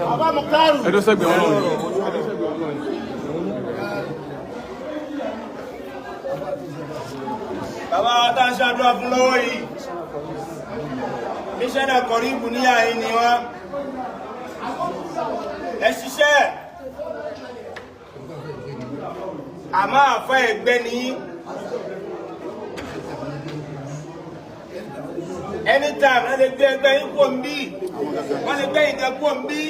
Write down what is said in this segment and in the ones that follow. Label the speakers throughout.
Speaker 1: Bàbá Muktaru.
Speaker 2: Ẹdún sẹ́gbẹ̀ẹ́ wọn náà.
Speaker 1: Bàbá wa tá ń ṣàdúrà fún lọ́wọ́ yìí. Míṣẹ́nà kọ̀rí ìbù níyà yìí ni wọ́n. Ẹ ṣiṣẹ́. Àmọ́ àfẹ́ ẹgbẹ́ ni yín. Anytime wọ́n lè gbé ẹgbẹ́ yín kúrò ń bí. Wọ́n lè gbé ìjẹ kúrò ń bí.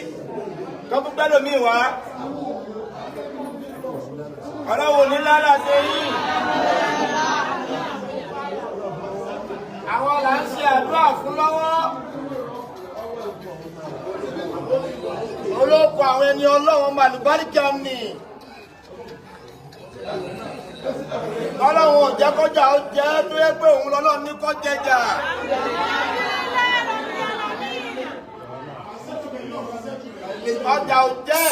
Speaker 1: Kọ́kú gbẹ́ lómi wá. Ọlọ́wọ́ ní lálà ṣe yín. Àwọn là ń ṣe àdúrà fún lọ́wọ́. Olóko àwọn ẹni ọlọ́wọ́n màlúbáríkà ni. Ọlọ́run ò jẹ́ kọjá ó jẹ́ tó yẹ pé òun lọ́lọ́run ní kọ́ jẹjà. Ọjà ò jẹ́.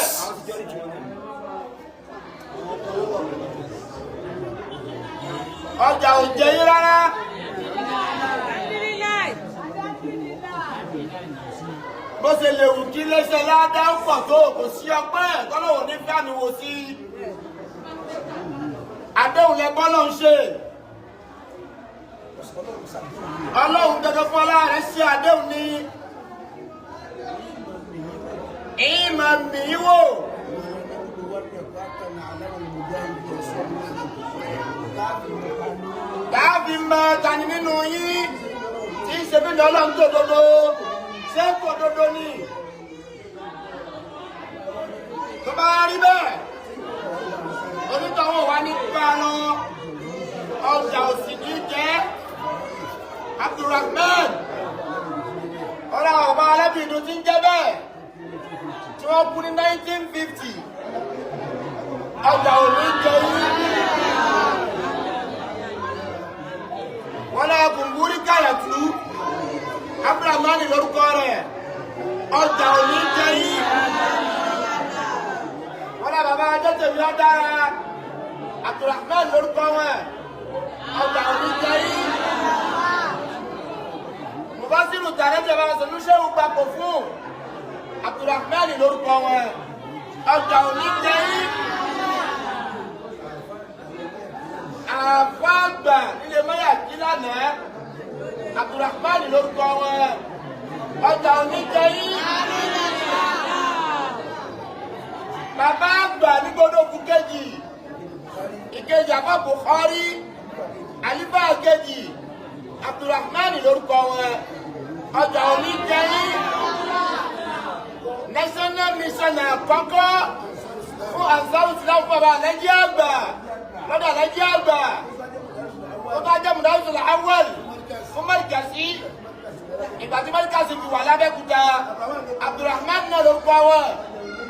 Speaker 1: Ọjà ò jẹ́ yín rárá. Bó ṣe lè wù kí léṣe ládá ń pọ̀ tó kò sí ọpẹ́ tọ́lọ́wọ̀ ní fíàmì wò sí. Àdéhùn lẹ bọ́lọ̀ ń ṣe. Ọlọ́run gẹ́gẹ́ fún ọlá rẹ̀ ṣe àdéhùn ni. Ìmọ̀ mi wò. Tàbí mọ tani nínú yín tí ń ṣe bí ní ọlọ́run tó dodo ṣé kò dodo ni. Tó bá rí bẹ́ẹ̀, onítọ̀hún wa ní pa lọ, ọjà òsì ní jẹ́ Abdulrahman. Ọlá ọba alábìnrin tí ń jẹ́ bẹ́ẹ̀ tí wọ́n kú ní 1950. Ọjà òní jẹ yín. Wọ́n lọ kùngúrí kàyàtú Abdulrahman lórúkọ rẹ̀, ọjà òní jẹ yín. Wọ́n lọ bàbá ajọ́tẹ̀mí ọ̀dára Abdulrahman lórúkọ wọn, ọjà òní jẹ yín. Mubasiru tàrẹ́jẹ̀ bá sọlúṣẹ́wù papọ̀ fún Abdulrahman lórúkọ wọn, ọjà òní jẹ yín. Àfáàgbà nílé mọ́yà kí lánàá Abdulrahman lórúkọ wọn, ọjà òní jẹ yín. Bàbá àgbà ní gbódòkú kejì ìkejì àbá Bukhari àlífà kejì Abdulrahman lórúkọ wọn, ọjà òní jẹ yín. National mission àkọ́kọ́ fún Ansaru Islam bàbá Alhaji àgbà lọ́dọ̀ Alhaji àgbà tó bá jẹ́ Mùdáwùsùlù Awwal fún Mọ́ríkàsí ìgbà tí Mọ́ríkàsí fi wà lábẹ́kúta Abdulrahman náà lórúkọ wọn,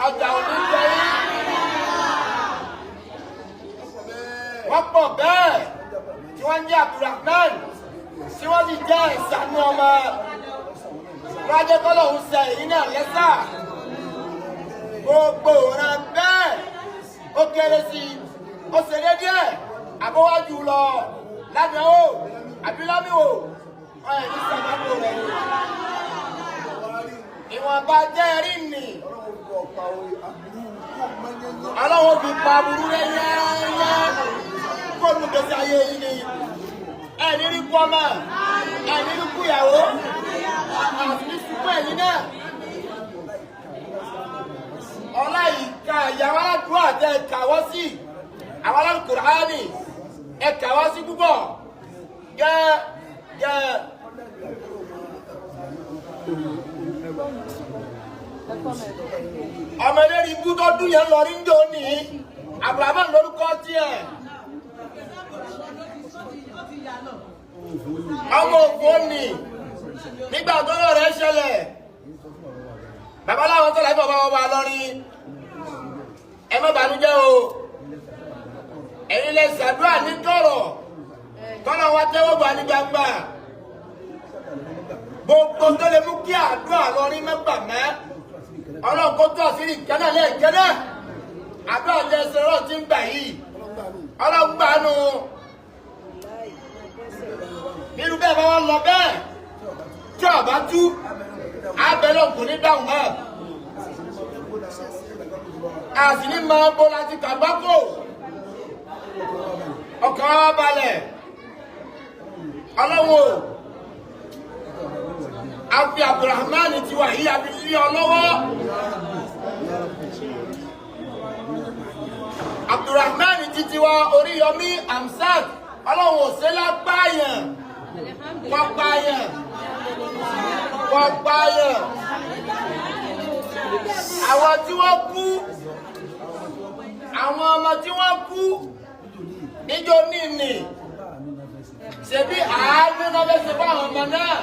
Speaker 1: ọjà òní jẹ yín. Wọ́n pọ̀ bẹ́ẹ̀ tí wọ́n ń jẹ́ Abdulrahman tí wọ́n sì jẹ́ ìsànú ọmọ rájẹ́ kọ́lọ̀ ń sẹ èyí náà lẹ́sà. Gbogbo ọ̀ràn bẹ́ẹ̀ ó kéré sí i, ó ṣe déédéé àbọ̀wájú lọ ládàáwò àbílámìwò ọ̀rẹ́ ní sàmágbó rẹ̀ ni. Ìwọ̀nba jẹ́ rí nì. Ọlọ́run fi pa aburú rẹ̀ yẹ́nyẹ́ kó nu gbèsè ayé yìí ni. Ẹ̀ní rí kú ọmọ, ẹ̀ní rí kú ìyàwó, àti ní sunkún ẹ̀yìn náà. Ọlá ìka ìyàwó aládùúgbò àti ẹ̀ka wọ́n sí àwọn alálùkùránì ẹ̀ka wọ́n sí púpọ̀ gẹ́ gẹ́. Ọmọ eléré ibú tó dún yẹn lọ rí ń jò ní Abrahamu lórúkọ tiẹ̀. Ọmọ òfò ni nígbà tó lọ rẹ̀ ṣẹlẹ̀. Babaláwo tó láì bàbá wọn wà lọ́rin. Ẹ má bànújẹ́ o. Ẹ̀yin lẹ ṣàdúrà ní kọ̀rọ̀. Kọ́nà wa tẹ́wọ́ gbà ní gbangba. Gbogbo tó lè mú kí àdúrà lọ́rin mẹ́gbà mẹ́. Ọlọ́run kó tó àṣírí ìkẹ́nà lẹ́ẹ̀kẹ́nà. Àdúrà jẹ́ ẹsẹ̀ ọlọ́run tí ń gbà yìí. Ọlọ́run gbà nù. Nínú bẹ́ẹ̀ bá wọn lọ bẹ́ẹ̀. Tí ọba tú, abẹ́lẹ̀ kò ní dáhùn mọ́. A sì ní máa bó láti kàgbákò. Ọkàn wa balẹ̀. Ọlọ́wọ́ a fi Abdulrahman tiwa yìí a fi lé ọ lọ́wọ́. Abdulrahman titi wa Oríyọmí Amsat Ọlọ́run ò ṣe lápáyàn kọpáyàn kọpáyàn. Àwọn tí wọ́n kú, àwọn ọmọ tí wọ́n kú níjó níní ṣebí àánú náà fẹ́ ṣe fún àwọn ọmọ náà.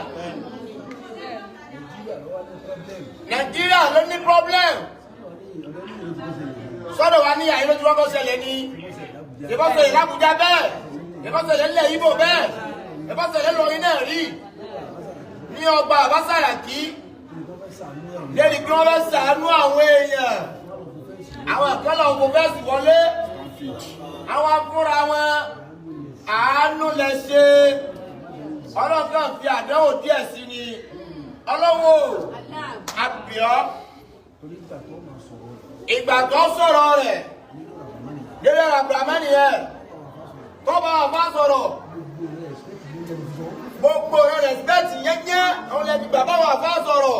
Speaker 1: Nàìjíríà ló ní problem. Sọ́dọ̀ wa ní àyè ló ti wọ́kọ̀ ṣẹlẹ̀ ni. Ìbọ̀sẹ̀lẹ̀ l'Ábùjá bẹ́ẹ̀, ìbọ̀sẹ̀lẹ̀ ńlẹ̀ Ìgbò bẹ́ẹ̀, ìbọ̀sẹ̀lẹ̀ lọ́rin náà rí. Ní ọgbà Àbásàràkí, lérí kí wọ́n fẹ́ ṣàánú àwọn èèyàn. Àwọn kan làwọn kò fẹ́ sì wọlé. Àwọn afúnra wọn, àánú lẹ ṣe. Ọlọ́run kàn fi àdánwò díẹ̀ sí ni. Ọlọ́run o, àbíọ́. Ìgbà tó sọ̀rọ̀ rẹ̀ lórí Abdulrahman yẹn tó bá wà fá sọ̀rọ̀ gbogbo rẹ̀ rẹ̀spẹ̀tì yẹ́nyẹ́ àwọn ẹbí bàbá wà fá sọ̀rọ̀.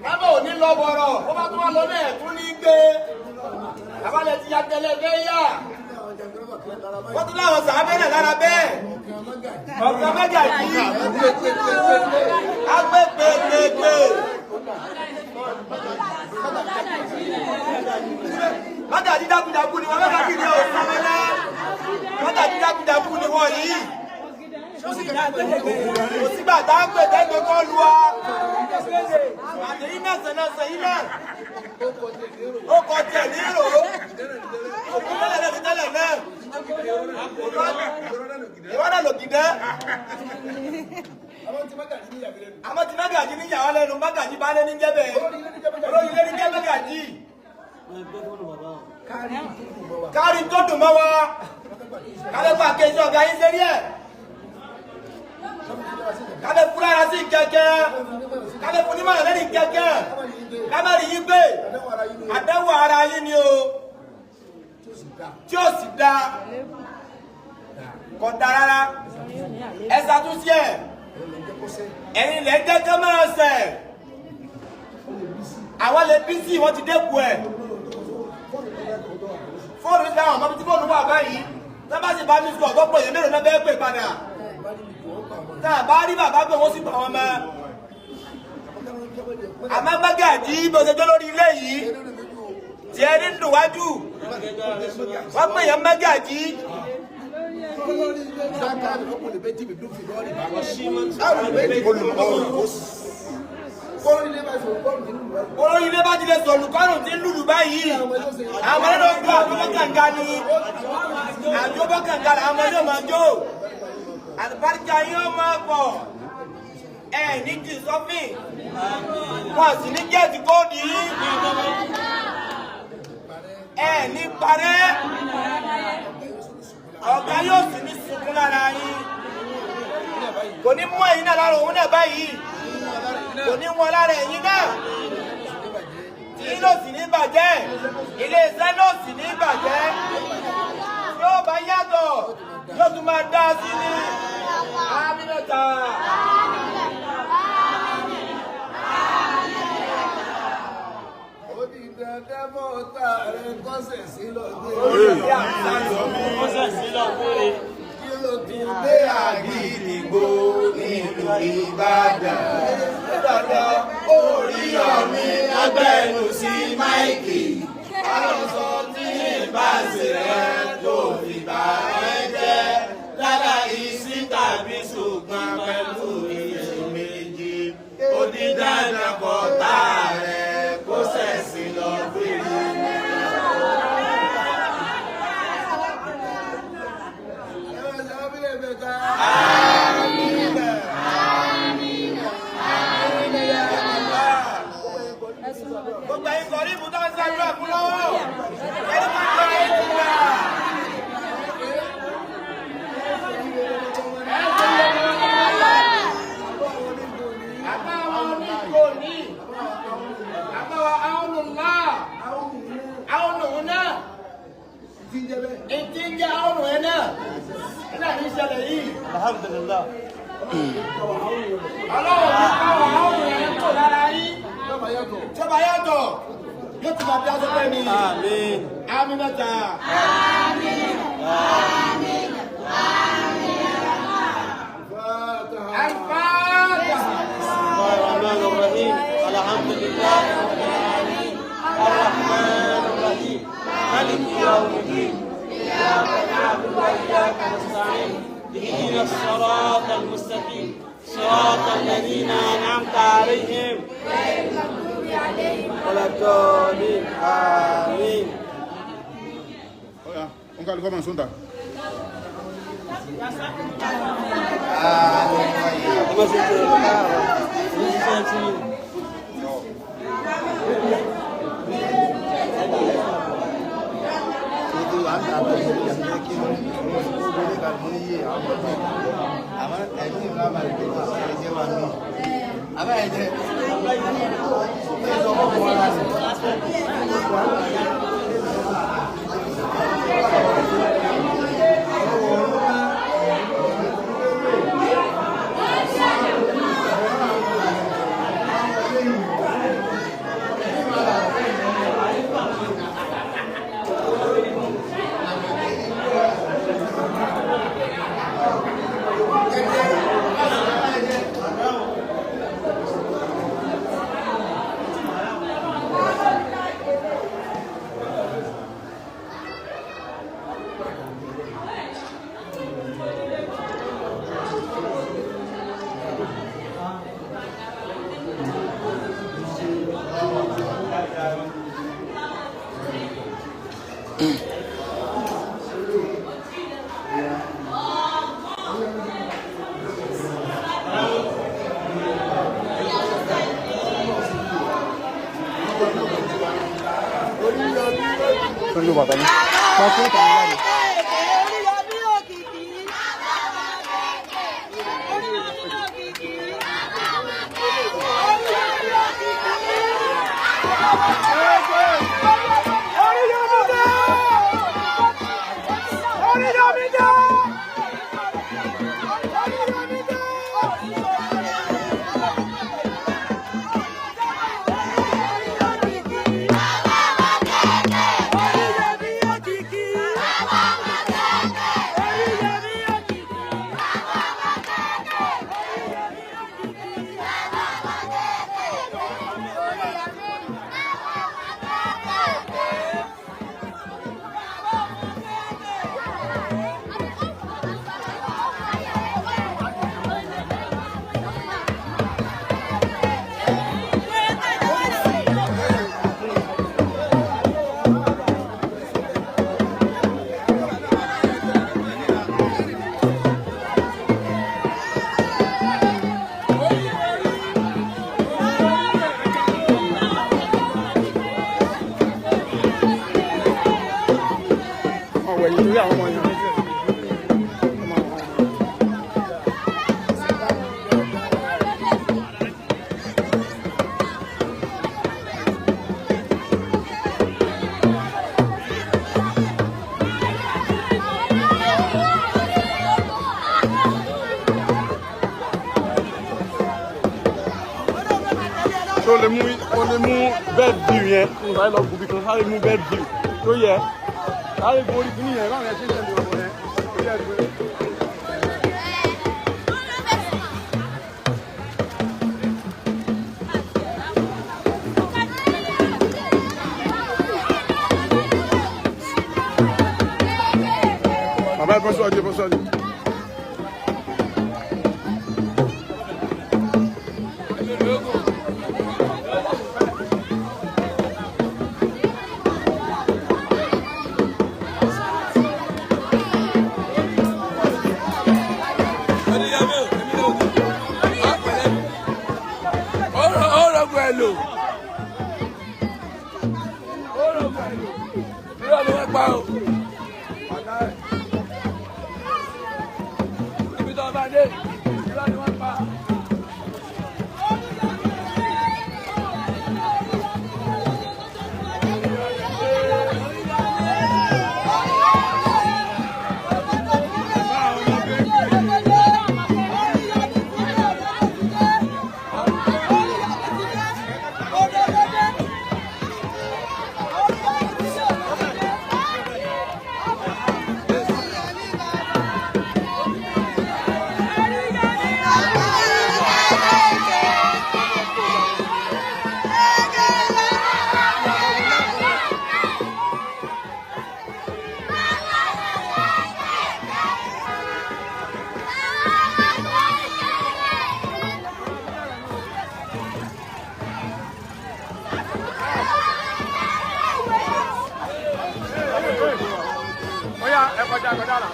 Speaker 1: Bàbá ò ní lọ bọ̀rọ̀, ó bá tún wá lọ náà tún ní gbé. Àbálẹ̀ ti ya tẹ́lẹ̀ fẹ́ yá. Wọ́n tún láwọn sàábẹ́ náà lára bẹ́ẹ̀. Ọ̀kan mẹ́gàjí. Agbẹ́gbẹ́gbẹ́gbẹ́. Mọ́gàjí dákúdákú ni wọ́n, mọ́gàjí ni ò sọ́mọ́lá. Mọ́gàjí dákúdákú ni wọ́n yìí. Kò sígbà tá a ń pè tẹ́gbẹ́ kọ́ lu wa. Àtẹ̀yìn náà sẹ̀ náà sẹ̀yìn náà. Ó kọ tiẹ̀ ní ìrò. Òkú tẹ́lẹ̀ náà ti tẹ́lẹ̀ náà. Ìwọ́n náà lò gidẹ́. Àmọ́ ti Mágàjí níyàwó lẹ́nu, Mágàjí bá lé ní jẹ́bẹ̀. Olórí ilé ní jẹ́ Mágàjí. Kárí tó dùn mọ́ wa. Kálẹ́pà kejì ọ̀gá yín sérí ẹ̀. Kábẹ́ fúlára sí kẹ̀kẹ́. Kábẹ́ fún nímọ̀ràn lẹ́nu kẹ̀kẹ́. Kábẹ́rì yín gbé. Àdánwò ara yín ni o. Tí ó sì da. Kò da rárá. Ẹ ṣàtúnṣe ẹ̀. Ẹ̀yin lẹ́ jẹ́ kán máa ṣẹ̀. Àwọn lè bí sí wọ́n ti dẹ́kun ẹ̀. Fóònù ti àwọn ọmọ tí fóònù wà báyìí. Tá bá sì bá mi sọ̀ gbọ́pọ̀ yẹn mélòó náà bẹ́ẹ̀ pè padà. Tá a bá rí bàbá pé wọ́n sì bà wọ́n mọ́. Àmọ́ Mágàjí bó ṣe jọ́ lórí ilé yìí, tí ẹ ní dùn wájú. Wọ́n pè yẹn Mágàjí. Olórí ilé bá ti lè sọ̀lù kọ́rùn tí ń lùlù báyìí. Àwọn ọmọdé ló ń gbọ́ àjọbọ̀ kànga ni. Àjọbọ̀ kànga làwọn ọmọdé máa jó. Àlùbáríkà yín máa pọ̀. Ẹ ní kì í sọ́fìn. Wọ́n sì ní gẹ́ẹ̀tì kóòdù yìí. Ẹ ní parẹ́. Ọ̀gá yóò sì ní sunkún lára yín. Kò ní mú ẹ̀yin náà lára òun náà báyìí. Kò ní wọn lára ẹ̀yin náà. Tí ló sì ní bàjẹ́. Ilé iṣẹ́ ló sì ní bàjẹ́. Yóò bá yàtọ̀, yóò tún máa dá sí ní. Àmín mẹ́ta.
Speaker 2: Ó di dandan mọ́ ta rẹ̀ kọ́sẹ̀ sí lọ́gbẹ́. Kí ló tún dé
Speaker 1: Àgídìgbò nílùú Ìbàdàn. Dandan Oríyọmí agbẹnu sí máìkì. Alonso tí ìbá ṣe rẹ̀ tó fi bá ẹ jẹ́. Lára ìsí tàbí ṣùgbọ́n pẹ̀lú iyèméjì. Ó di dandan kọ́ tá rẹ̀ kó ṣẹ̀sìn lọ gbére.
Speaker 2: Ẹ máa ṣe ábílẹ̀ mẹ́ta.
Speaker 3: Alhamdulillah.
Speaker 1: Ọlọ́run ní káwọn àwọn èèyàn kò lára yín. Jọba yàtọ̀. Yóò tún máa bí aṣọ pẹ́ mi.
Speaker 3: Àmín.
Speaker 1: Àmín mẹ́ta.
Speaker 4: Àmín. Àmín. Àmín.
Speaker 1: Al-Fatiha.
Speaker 3: Bismillahir Rahmanir Rahim. Alhamdulillah. Ar-Rahman Ar-Rahim. Maliki Yawmiddin. Iyyaka na'budu wa iyyaka nasta'in. اهدنا الصراط المستقيم صراط الذين أنعمت عليهم
Speaker 4: غير المغضوب عليهم
Speaker 3: ولا الضالين. آمين.
Speaker 5: Ọ̀ya, òǹkàlùkọ́ máa ń sọ́ńtà. Sọ́jú bàtà ní. Máa fún ìtàn ńlá ni.
Speaker 4: Oríyọmí òkìkí. Oríyọmí òkìkí. Oríyọmí òkìkí.
Speaker 1: Oríyọmí dé! Oríyọmí dé! Oríyọmí dé!
Speaker 4: Oríyọmí òkìkí. Oríyọmí òkìkí.
Speaker 5: Ọmọ wẹ̀yìn torí àwọn ọmọ yẹn. Ọmọ wọn.
Speaker 3: Ṣé o lè mú bed view yẹn kó sáré lọ gùn bí kan sáré mú bed view tó yẹ sáré gun orí kíní yẹn báwọn yẹn ṣe ń tẹ̀lé ọmọ yẹn tó yẹ pé.
Speaker 5: Bàbá ẹ bọ́ síwájú, ẹ bọ́ síwájú.
Speaker 4: Oríyọmí
Speaker 3: kọjá là.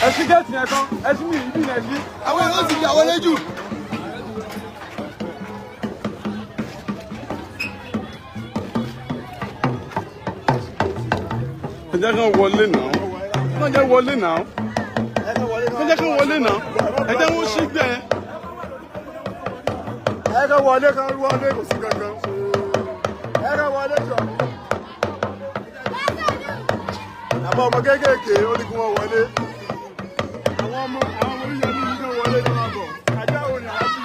Speaker 3: Ẹ ṣí gẹ́ẹ̀tì yẹn kan, ẹ ṣí mi ìbí yẹn ṣí.
Speaker 2: Àwọn èèyàn ti jà wọlé jù.
Speaker 3: Ẹ jẹ́ kán wọlé náà. Ẹ jẹ́ wọlé náà. Ẹ jẹ́ kán wọlé náà. Ẹ jẹ́ wọ́n ṣí gbẹ.
Speaker 5: Ẹ kàn wọlé, kan wọlé, kò sí kankan. Ẹ kàn wọlé jọ. Àbọ̀ ọmọ kéékèèké ó ní kí wọ́n wọlé. Àwọn ọmọ oríyọmí ní kí wọ́n wọlé kí wọ́n bọ̀. Ajá wo ni àwọn sì?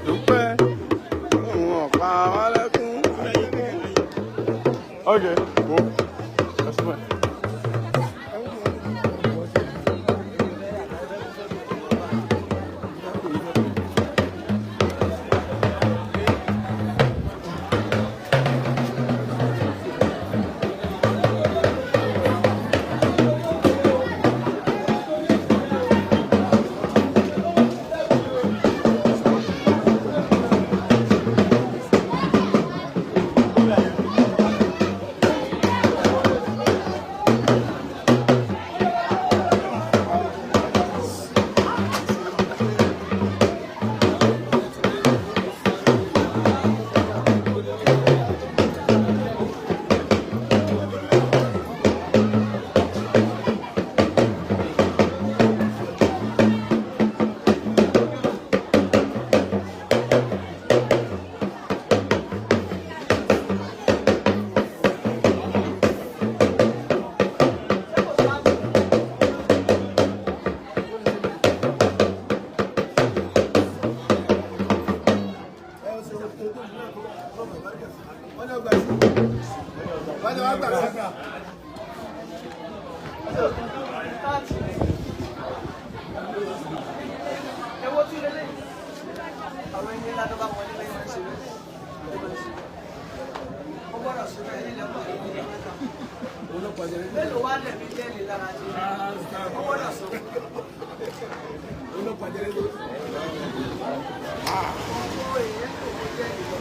Speaker 3: Dúpẹ́ òun ọ̀pá wa lẹ́kún. Okay, go. That's fine.
Speaker 2: Wọ́n ní ọgbà sí. Wọ́n ní wọ́n gbà sí.
Speaker 4: Ewo tún lélẹ̀. Àwọn ẹni ńlá tó bá wọlé lẹ́yìn máa ń ṣe bẹ́ẹ̀. Ó gbọ́dọ̀ ṣe bẹ́ẹ̀ nílẹ̀ ọgbà tó ní mẹ́ta. Mélòó wá lẹ̀mí jẹ́lì lára ti ó gbọ́dọ̀ sọ. Owó èèyàn kò kó jẹ́lì lọ.